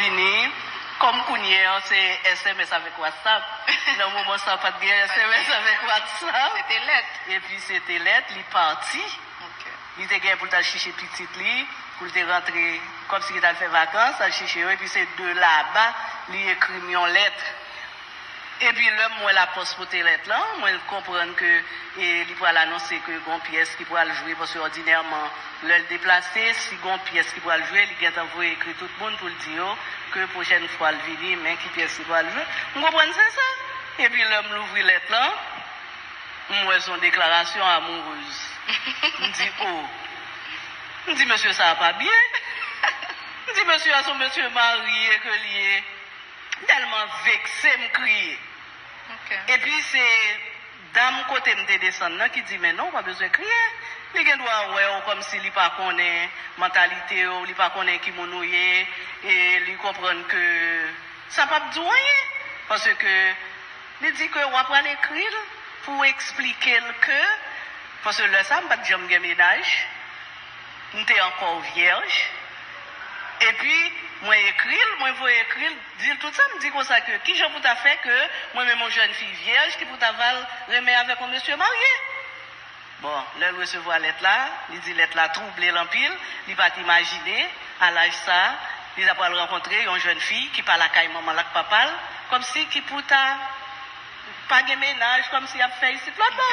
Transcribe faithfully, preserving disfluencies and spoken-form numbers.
Vini, kòm kounye a se S M S avèk WhatsApp. Nan moman sa, pa t gen S M S avèk WhatsApp. Se te lèt. Epi se te lèt, li pati. Ok. Li te gen pou l t al chèche pitit li, pou l te rantre, kòmsi li t al fè vakans, al chèche yo, epi se de laba, li ekri m yon lèt. Epi lè m wè lapòs pote lèt lan, mwen konprann ke e, li pral anonse ke gon pyès ki pral jwe, paske òdinèman, lè l deplase, si gon pyès ki pral jwe, li gentan voye ekri tout moun pou l di yo ke pwochèn fwa l vini, men ki pyès li pral jwe. M konprann se sa. Epi lè m louvri lèt lan, m wè se yon deklarasyon amourèz. M di, o. M di, mesye sa a pa byen. M di, mesye a se yon mesye marye ke li ye. M tèlman vekse, m kriye. Ok. Epi se dam kote m te desann nan ki di, men non, ou pa bezwen kriye. Li gen dwa wè w kòmsi li pa konnen mantalite w, li pa konnen ki moun ou ye, e li konprann ke sa p ap di w anyen. Paske li di ke w ap al ekri l pou w eksplike l ke, paske lè sa a, m pa t janm gen mennaj, m te ankò vyèj. Epi, mwen ekri l, mwen voye ekri l, di l tout sa, m di konsa ke, kijan pou ta fè ke mwen menm yon jèn fi vyèj ki pou ta va al renmen avèk yon mesye marye? Bon, lè l resevwa lèt la, li di lèt la twouble l anpil, li pa t imajine, a laj sa, li ta pral rankontre yon jèn fi ki pa lakay manman l ak papa l, kòmsi ki pou ta pa gen mennaj, kòmsi y ap fè isit lòt bò.